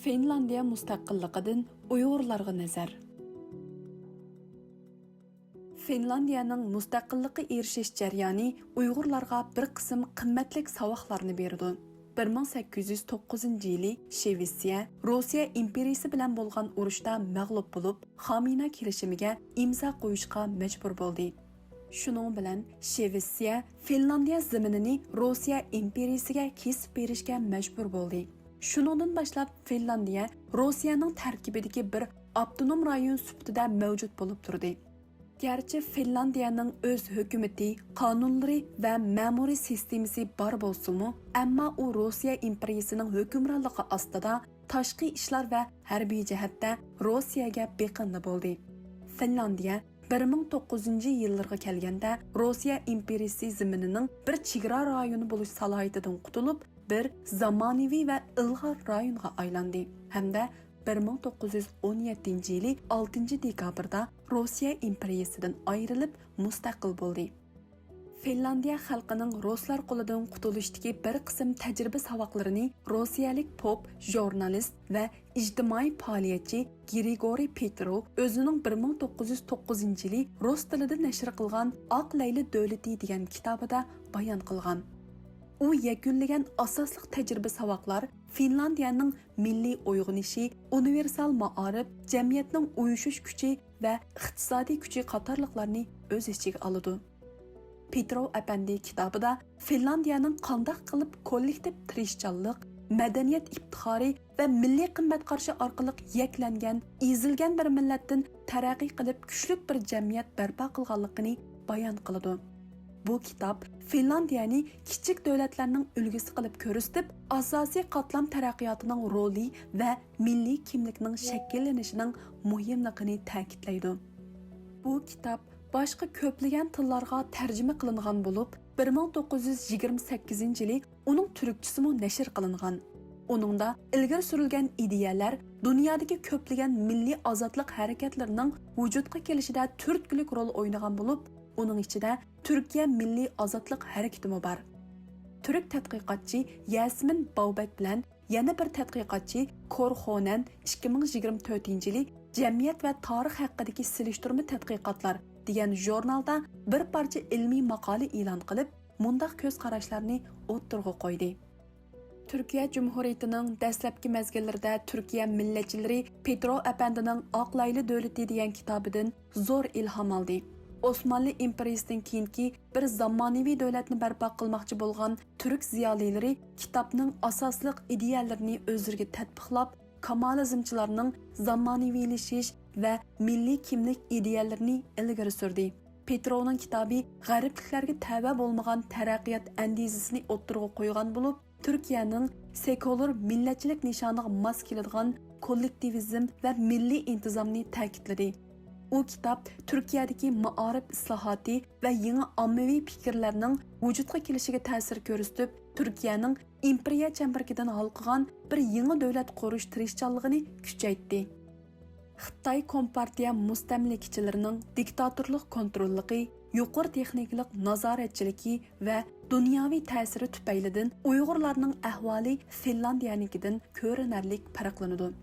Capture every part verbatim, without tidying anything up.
فىنلاندىيە مۇستەقىللىقىدىن ئۇيغۇرلارغا نەزەر. فىنلاندىيەنىڭ مۇستەقىللىققا ئېرىشىش جەريانى ئۇيغۇرلارغا بىر قىسىم قىممەتلىك ساۋاقلارنى بېرىدۇ. بىر مىڭ سەككىز يۈز توققۇزىنچى يىلى شىۋېتسىيە روسىيە ئىمپېرىيىسى بىلەن بولغان ئۇرۇشتا مەغلۇپ بولۇپ، خامىنا كېلىشىمىگە ئىمزا قويۇشقا مەجبۇر بولدى. شۇنىڭ بىلەن شىۋېتسىيە فىنلاندىيە زېمىنىنى روسىيە ئىمپېرىيىسىگە كېسىپ بېرىشكە مەجبۇر بولدى. شۇنىڭدىن باشلاپ فىنلاندىيە روسىيەنىڭ تەركىبىدىكى بىر ئاپتونوم رايون سۈپىتىدە مەۋجۇت بولۇپ تۇردى. گەرچە فىنلاندىيەنىڭ ئۆز ھۆكۈمىتى، قانۇنلىرى ۋە مەمۇرىي سىستېمىسى بار بولسىمۇ، ئەمما ئۇ روسىيە ئىمپېرىيىسىنىڭ ھۆكۈمرانلىقى ئاستىدا تاشقى ئىشلار ۋە ھەربىي جەھەتتە روسىيەگە بېقىندى بولدى. فىنلاندىيە بىر مىڭ توققۇزىنچى يىللىرىغا كەلگەندە روسىيە ئىمپېرىيىسى زېمىنىنىڭ بىر چېگرا رايونى بولۇش سالاھىيىتىدىن قۇتۇلۇپ، بىر زامانىۋى ۋە ئىلغار رايونغا ئايلاندى ھەمدە بىر مىڭ توققۇز يۈز ئون يەتتىنچى يىلى ئالتىنچى دېكابىردا روسىيە ئىمپېرىيىسىدىن ئايرىلىپ مۇستەقىل بولدى. فىنلاندىيە خەلقىنىڭ رۇسلار قولىدىن قۇتۇلۇشتىكى بىر قىسىم تەجرىبە ساۋاقلىرىنى روسىيەلىك پوپ، ژۇرنالىست ۋە ئىجتىمائىي پائالىيەتچى گرىگورىي پېتروۋ ئۆزىنىڭ بىر مىڭ توققۇز يۈز توققۇزىنچى يىلى رۇس تىلىدا نەشر قىلغان ئاق لەيلى دۆلىتى دېگەن كىتابىدا بايان قىلغان. ئۇ يەكۈنلىگەن ئاساسلىق تەجرىبە ساۋاقلار فىنلاندىيەنىڭ مىللىي ئويغىنىشى، ئۇنىۋېرسال مائارىپ، جەمئىيەتنىڭ ئۇيۇشۇش كۈچى ۋە ئىقتىسادىي كۈچى قاتارلىقلارنى ئۆز ئىچىگە ئالىدۇ. پېتروۋ ئەپەندى كىتابىدا فىنلاندىيەنىڭ قانداق قىلىپ كوللېكتىپ تىرىشچانلىق، مەدەنىيەت ئىپتىخارى ۋە مىللىي قىممەت قارىشى ئارقىلىق يەكلەنگەن، ئېزىلگەن بىر مىللەتتىن تەرەققىي قىلىپ كۈچلۈك بىر جەمئىيەت بەرپا قىلغانلىقىنى بايان قىلىدۇ. بۇ كىتاب فىنلاندىيەنى كىچىك دۆلەتلەرنىڭ ئۈلگىسى قىلىپ كۆرسىتىپ، ئاساسىي قاتلام تەرەققىياتىنىڭ رولى ۋە مىللىي كىملىكنىڭ شەكىللىنىشىنىڭ مۇھىملىقىنى تەكىتلەيدۇ. بۇ كىتاب باشقا كۆپلىگەن تىللارغا تەرجىمە قىلىنغان بولۇپ، بىر مىڭ توققۇز يۈز يىگىرمە سەككىزىنچى يىلى ئۇنىڭ تۈركچىسىمۇ نەشر قىلىنغان. ئۇنىڭدا ئىلگىرى سۈرۈلگەن ئىدىيەلەر دۇنيادىكى كۆپلىگەن مىللىي ئازادلىق ھەرىكەتلىرىنىڭ ۋۇجۇدقا كېلىشىدە تۈرتكىلىك رول ئوينىغان بولۇپ، ئۇنىڭ ئىچىدە تۈركىيە مىللىي ئازادلىق ھەرىكىتىمۇ بار. تۈرك تەتقىقاتچى ياسمىن باۋبەك بىلەن يەنە بىر تەتقىقاتچى كورخونەن ئىككى مىڭ يىگىرمە تۆتىنچى يىلى جەمئىيەت ۋە تارىخ ھەققىدىكى سېلىشتۇرما تەتقىقاتلار دېگەن ژۇرنالدا بىر پارچە ئىلمىي ماقالە ئېلان قىلىپ، مۇنداق كۆز قاراشلارنى ئوتتۇرىغا قويدى. تۈركىيە جۇمھۇرىيىتىنىڭ دەسلەپكى مەزگىللىرىدە تۈركىيە مىللەتچىلىرى پېترو ئەپەندىنىڭ ئاق لايلى دۆلىتى دېگەن كىتابىدىن زور ئىلھام ئالدى. ئوسمانلى ئىمپېرىيىسىدىن كېيىنكى بىر زامانىۋى دۆلەتنى بەرپا قىلماقچى بولغان تۈرك زىيالىيلىرى كىتابنىڭ ئاساسلىق ئىدىيەلىرىنى ئۆزلىرىگە تەتبىقلاپ، كامالىزمچىلارنىڭ زامانىۋىلىشىش ۋە مىللىي كىملىك ئىدىيەلىرىنى ئىلگىرى سۈردى. پېتروۋنىڭ كىتابى غەربلىكلەرگە تەۋە بولمىغان تەرەققىيات ئەندىزىسىنى ئوتتۇرىغا قويغان بولۇپ، تۈركىيەنىڭ سېكۇلار مىللەتچىلىك نىشانىغا ماس كېلىدىغان كوللېكتىۋىزم ۋە مىللىي ئىنتىزامنى تەكىتلىدى. ئۇ كىتاب تۈركىيەدىكى مائارىپ ئىسلاھاتى ۋە يېڭى ئاممىۋى پىكىرلەرنىڭ ۋۇجۇدقا كېلىشىگە تەسىر كۆرسىتىپ، تۈركىيەنىڭ ئىمپېرىيە چەمبىرىكىدىن ھالقىغان بىر يېڭى دۆلەت قۇرۇش تىرىشچانلىقىنى كۈچەيتتى. خىتاي كومپارتىيە مۇستەملىكىچىلىرىنىڭ دىكتاتورلۇق كونتروللۇقى، يۇقىرى تېخنىكىلىق نازارەتچىلىكى ۋە دۇنياۋى تەسىرى تۈپەيلىدىن ئۇيغۇرلارنىڭ ئەھۋالى فىنلاندىيەنىڭكىدىن كۆرۈنەرلىك پەرقلىنىدۇ.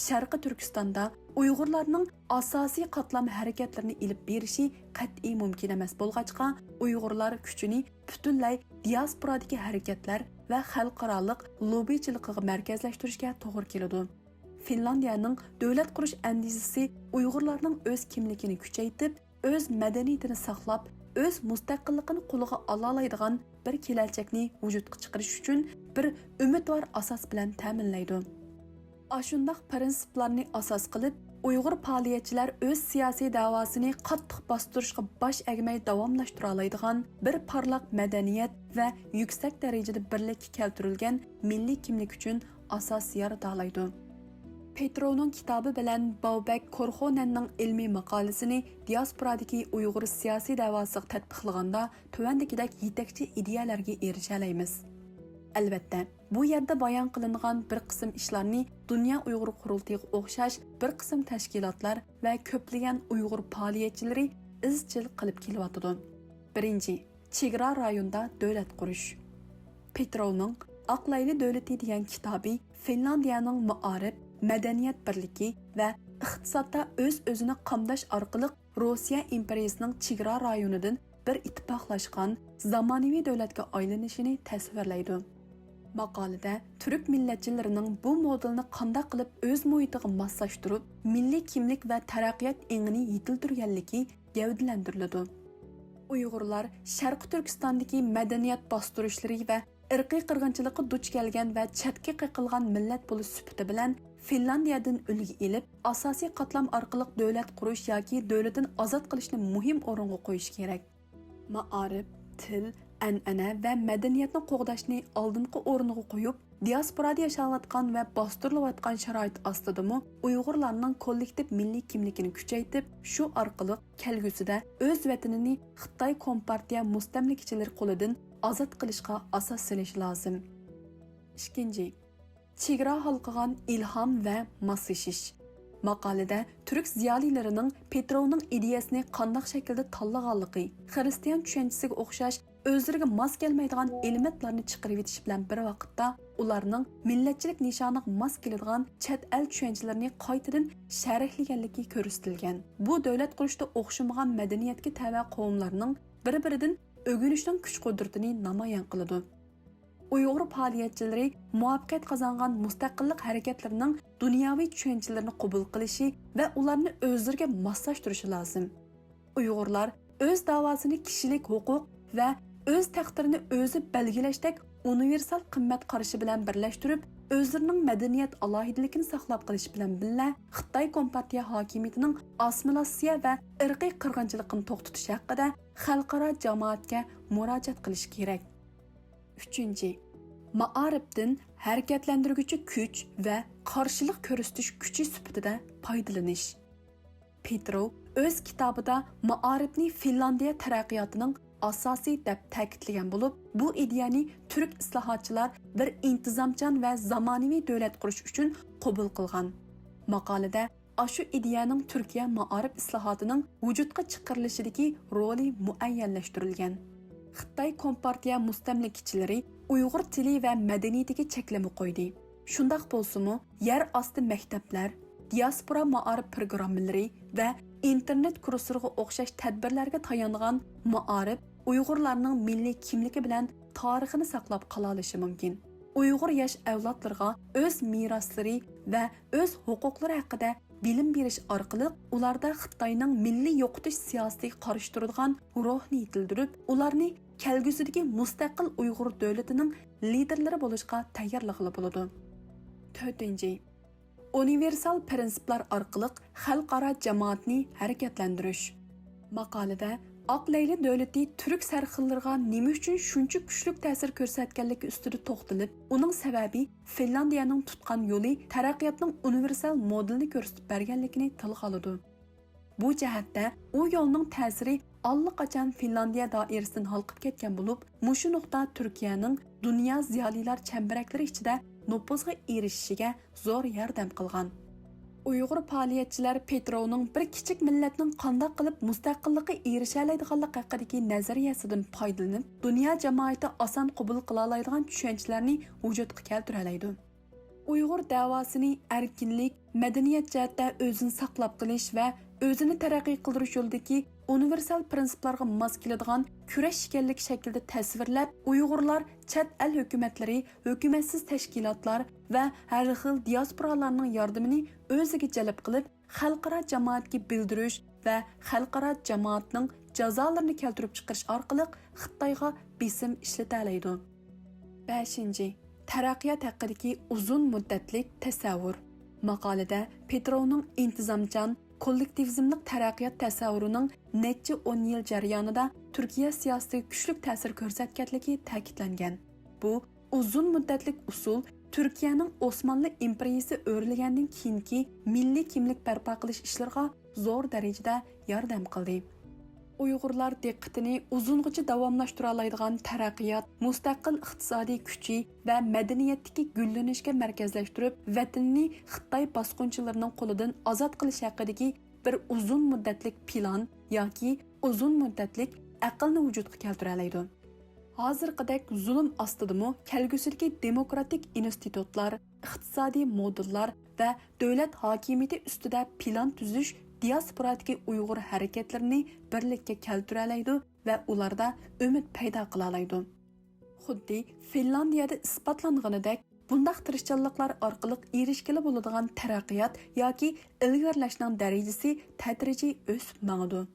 شەرقىي تۈركىستاندا ئۇيغۇرلارنىڭ ئاساسىي قاتلام ھەرىكەتلىرىنى ئېلىپ بېرىشى قەتئىي مۇمكىن ئەمەس بولغاچقا، ئۇيغۇرلار كۈچىنى پۈتۈنلەي دىياسپورادىكى ھەرىكەتلەر ۋە خەلقئارالىق لوببىچىلىقىغا مەركەزلەشتۈرۈشكە توغرا كېلىدۇ. فىنلاندىيەنىڭ دۆلەت قۇرۇش ئەندىزىسى ئۇيغۇرلارنىڭ ئۆز كىملىكىنى كۈچەيتىپ، ئۆز مەدەنىيىتىنى ساقلاپ، ئۆز مۇستەقىللىقىنى قولىغا ئالالايدىغان بىر كېلەچەكنى ۋۇجۇدقا چىقىرىش ئۈچۈن بىر ئۈمىدۋار ئاساس بىلەن تەمىنلەيدۇ. ئاشۇنداق پىرىنسىپلارنى ئاساس قىلىپ، ئۇيغۇر پائالىيەتچىلەر ئۆز سىياسىي دەۋاسىنى قاتتىق باستۇرۇشقا باش ئەگمەي داۋاملاشتۇرالايدىغان بىر پارلاق مەدەنىيەت ۋە يۈكسەك دەرىجىدە بىرلىككە كەلتۈرۈلگەن مىللىي كىملىك ئۈچۈن ئاساس يارىتالايدۇ. پېتروۋنىڭ كىتابى بىلەن باۋبەك كورخونەننىڭ ئىلمىي ماقالىسىنى دىياسپورادىكى ئۇيغۇر سىياسىي دەۋاسىغا تەتبىقلىغاندا، تۆۋەندىكىدەك يېتەكچى ئىدىيەلەرگە ئېرىشەلەيمىز. ئەلۋەتتە، بۇ يەردە بايان قىلىنغان بىر قىسىم ئىشلارنى دۇنيا ئۇيغۇر قۇرۇلتىيىغا ئوخشاش بىر قىسىم تەشكىلاتلار ۋە كۆپلىگەن ئۇيغۇر پائالىيەتچىلىرى ئىزچىل قىلىپ كېلىۋاتىدۇ. بىرىنچى، چېگرا رايوندا دۆلەت قۇرۇش. پېتروۋنىڭ ئاق لەيلى دۆلىتى دېگەن كىتابى فىنلاندىيەنىڭ مائارىپ، مەدەنىيەت بىرلىكى ۋە ئىقتىسادتا ئۆز-ئۆزىنى قامداش ئارقىلىق روسىيە ئىمپېرىيىسىنىڭ چېگرا رايونىدىن بىر ئىتتىپاقلاشقان زامانىۋى دۆلەتكە ئايلىنىشىنى تەسۋىرلەيدۇ. ماقالىدە تۈرك مىللەتچىلىرىنىڭ بۇ مودېلنى قانداق قىلىپ ئۆز مۇھىتىغا ماسلاشتۇرۇپ، مىللىي كىملىك ۋە تەرەققىيات ئېڭىنى يېتىلدۈرگەنلىكى گەۋدىلەندۈرۈلىدۇ. ئۇيغۇرلار شەرقىي تۈركىستاندىكى مەدەنىيەت باستۇرۇشلىرى ۋە ئىرقىي قىرغىنچىلىققا دۇچ كەلگەن ۋە چەتكە قېقىلغان مىللەت بولۇش سۈپىتى بىلەن، فىنلاندىيەدىن ئۈلگە ئېلىپ، ئاساسىي قاتلام ئارقىلىق دۆلەت قۇرۇش ياكى دۆلىتىنى ئازاد قىلىشنى مۇھىم ئورۇنغا قويۇش كېرەك. مائارىپ، تىل، ئەنئەنە ۋە مەدەنىيەتنى قوغداشنى ئالدىنقى ئورۇنغا قويۇپ، دىياسپورادا ياشاۋاتقان ۋە باستۇرۇلۇۋاتقان شارائىت ئاستىدىمۇ ئۇيغۇرلارنىڭ كوللېكتىپ مىللىي كىملىكىنى كۈچەيتىپ، شۇ ئارقىلىق كەلگۈسىدە ئۆز ۋەتىنىنى خىتاي كومپارتىيە مۇستەملىكىچىلىرى قولىدىن ئازاد قىلىشقا ئاساس سېلىش لازىم. ئىككىنچى، چېگرا ھالقىغان ئىلھام ۋە ماسلىشىش. ماقالىدە تۈرك زىيالىيلىرىنىڭ پېتروۋنىڭ ئىدىيەسىنى قانداق شەكىلدە تاللىغانلىقى، خىرىستىيان چۈشەنچىسىگە ئوخشاش ئۆزلىرىگە ماس كەلمەيدىغان ئېلېمېنتلارنى چىقىرىۋېتىشى بىلەن بىر ۋاقىتتا، ئۇلارنىڭ مىللەتچىلىك نىشانىغا ماس كېلىدىغان چەت ئەل چۈشەنچىلىرىنى قايتىدىن شەرھلىگەنلىكى كۆرسىتىلگەن. بۇ دۆلەت قۇرۇشتا ئوخشىمىغان مەدەنىيەتكە تەۋە قوۋملارنىڭ بىر-بىرىدىن ئۆگىنىشنىڭ كۈچ-قۇدرىتىنى نامايان قىلىدۇ. ئۇيغۇر پائالىيەتچىلىرى مۇۋەپپەقىيەت قازانغان مۇستەقىللىق ھەرىكەتلىرىنىڭ دۇنياۋى چۈشەنچىلىرىنى قوبۇل قىلىشى ۋە ئۇلارنى ئۆزلىرىگە ماسلاشتۇرۇشى لازىم. ئۇيغۇرلار ئۆز داۋاسىنى كىشىلىك ھوقۇق ۋە ئۆز تەقدىرىنى ئۆزى بەلگىلەشتەك ئۇنىۋېرسال قىممەت قارىشى بىلەن بىرلەشتۈرۈپ، ئۆزلىرىنىڭ مەدەنىيەت ئالاھىدىلىكىنى ساقلاپ قېلىش بىلەن بىللە، خىتاي كومپارتىيە ھاكىمىيىتىنىڭ ئاسسىمىلياتسىيە ۋە ئىرقىي قىرغىنچىلىقىنى توختىتىش ھەققىدە خەلقئارا جامائەتكە مۇراجىئەت قىلىشى كېرەك. ئۈچىنچى، مائارىپتىن ھەرىكەتلەندۈرگۈچى كۈچ ۋە قارشىلىق كۆرسىتىش كۈچى سۈپىتىدە پايدىلىنىش. پېتروۋ ئۆز كىتابىدا مائارىپنى فىنلاندىيە تەرەققىياتىنىڭ ئاساسى دەپ تەكىتلىگەن بولۇپ، بۇ ئىدىيەنى تۈرك ئىسلاھاتچىلار بىر ئىنتىزامچان ۋە زامانىۋى دۆلەت قۇرۇش ئۈچۈن قوبۇل قىلغان. ماقالىدە ئاشۇ ئىدىيەنىڭ تۈركىيە مائارىپ ئىسلاھاتىنىڭ ۋۇجۇدقا چىقىرىلىشىدىكى رولى مۇئەييەنلەشتۈرۈلگەن. خىتاي كومپارتىيە مۇستەملىكىچىلىرى ئۇيغۇر تىلى ۋە مەدەنىيىتىگە چەكلىمە قويدى. شۇنداق بولسىمۇ، يەر ئاستى مەكتەپلەر، دىياسپورا مائارىپ پىروگراممىلىرى ۋە ئىنتېرنېت كۇرسلىرىغا ئوخشاش تەدبىرلەرگە تايانغان مائارىپ ئۇيغۇرلارنىڭ مىللىي كىملىكى بىلەن تارىخىنى ساقلاپ قالالىشى مۇمكىن. ئۇيغۇر ياش ئەۋلادلىرىغا ئۆز مىراسلىرى ۋە ئۆز ھوقۇقلىرى ھەققىدە بىلىم بېرىش ئارقىلىق ئۇلاردا خىتاينىڭ مىللىي يوقىتىش سىياسىتىگە قارشى تۇرىدىغان روھنى يېتىلدۈرۈپ، ئۇلارنى كەلگۈسىدىكى مۇستەقىل ئۇيغۇر دۆلىتىنىڭ لىدېرلىرى بولۇشقا تەييارلىغىلى بولىدۇ. تۆتىنچى، ئۇنىۋېرسال پىرىنسىپلار ئارقىلىق خەلقئارا جامائەتنى ھەرىكەتلەندۈرۈش. ماقالىدە ئاق لەيلى دۆلىتى تۈرك سەرخىللىرىغا نېمە ئۈچۈن شۇنچە كۈچلۈك تەسىر كۆرسەتكەنلىكى ئۈستىدە توختىلىپ، ئۇنىڭ سەۋەبى فىنلاندىيەنىڭ تۇتقان يولى تەرەققىياتنىڭ ئۇنىۋېرسال مودېلىنى كۆرسىتىپ بەرگەنلىكىنى تىلغا ئالىدۇ. بۇ جەھەتتە ئۇ يولنىڭ تەسىرى ئاللىقاچان فىنلاندىيە دائىرىسىدىن ھالقىپ كەتكەن بولۇپ، مۇشۇ نۇقتا تۈركىيەنىڭ دۇنيا زىيالىيلار چەمبىرەكلىرى ئىچىدە نوپۇزغا ئېرىشىشىگە زور ياردەم قىلغان. ئۇيغۇر پائالىيەتچىلەر پېتروۋنىڭ بىر كىچىك مىللەتنىڭ قانداق قىلىپ مۇستەقىللىققا ئېرىشەلەيدىغانلىقى ھەققىدىكى نەزەرىيەسىدىن پايدىلىنىپ، دۇنيا جامائىتى ئاسان قوبۇل قىلالايدىغان چۈشەنچىلەرنى ۋۇجۇدقا كەلتۈرەلەيدۇ. ئۇيغۇر دەۋاسىنى ئەركىنلىك، مەدەنىيەت جەھەتتە ئۆزىنى ساقلاپ قېلىش ۋە ئۆزىنى تەرەققىي قىلدۇرۇش يولىدىكى ئۇنىۋېرسال پىرىنسىپلارغا ماس كېلىدىغان كۈرەش ئىكەنلىكى شەكلىدە تەسۋىرلەپ، ئۇيغۇرلار چەت ئەل ھۆكۈمەتلىرى، ھۆكۈمەتسىز تەشكىلاتلار ۋە ھەر خىل دىياسپورالارنىڭ ياردىمىنى ئۆزىگە جەلپ قىلىپ، خەلقئارا جامائەتكە بىلدۈرۈش ۋە خەلقئارا جامائەتنىڭ جازالىرىنى كەلتۈرۈپ چىقىرىش ئارقىلىق خىتايغا بېسىم ئىشلىتەلەيدۇ. بەشىنچى، تەرەققىيات ھەققىدىكى ئۇزۇن مۇددەتلىك تەسەۋۋۇر. ماقالىدە پېتروۋنىڭ ئىنتىزامچان، كوللېكتىۋىزملىق تەرەققىيات تەسەۋۋۇرىنىڭ نەچچە ئون يىل جەريانىدا تۈركىيە سىياسىتىگە كۈچلۈك تەسىر كۆرسەتكەنلىكى تەكىتلەنگەن. بۇ ئۇزۇن مۇددەتلىك ئۇسۇل تۈركىيەنىڭ ئوسمانلى ئىمپېرىيىسى ئۆرلىگەندىن كېيىنكى مىللىي كىملىك بەرپا قىلىش ئىشلىرىغا زور دەرىجىدە ياردەم قىلدى. ئۇيغۇرلار دىققىتىنى ئۇزۇنغىچە داۋاملاشتۇرالايدىغان تەرەققىيات، مۇستەقىل ئىقتىسادىي كۈچى ۋە مەدەنىيەتتىكى گۈللىنىشكە مەركەزلەشتۈرۈپ، ۋەتىنىنى خىتاي باسقۇنچىلىرىنىڭ قولىدىن ئازاد قىلىش ھەققىدىكى بىر ئۇزۇن مۇددەتلىك پىلان ياكى ئۇزۇن مۇددەتلىك ئەقىلنى ۋۇجۇدقا كەلتۈرەلەيدۇ. ھازىرقىدەك زۇلۇم ئاستىدىمۇ كەلگۈسىدىكى دېموكراتىك ئىنستىتۇتلار، ئىقتىسادىي مودېللار ۋە دۆلەت ھاكىمىيىتى ئۈستىدە پىلان تۈزۈش دىياسپورادىكى ئۇيغۇر ھەرىكەتلىرىنى بىرلىككە كەلتۈرەلەيدۇ ۋە ئۇلاردا ئۈمىد پەيدا قىلالايدۇ. خۇددى فىنلاندىيەدە ئىسپاتلانغىنىدەك، بۇنداق تىرىشچانلىقلار ئارقىلىق ئېرىشكىلى بولىدىغان تەرەققىيات ياكى ئىلگىرىلەشنىڭ دەرىجىسى تەدرىجىي ئۆسۈپ ماڭىدۇ.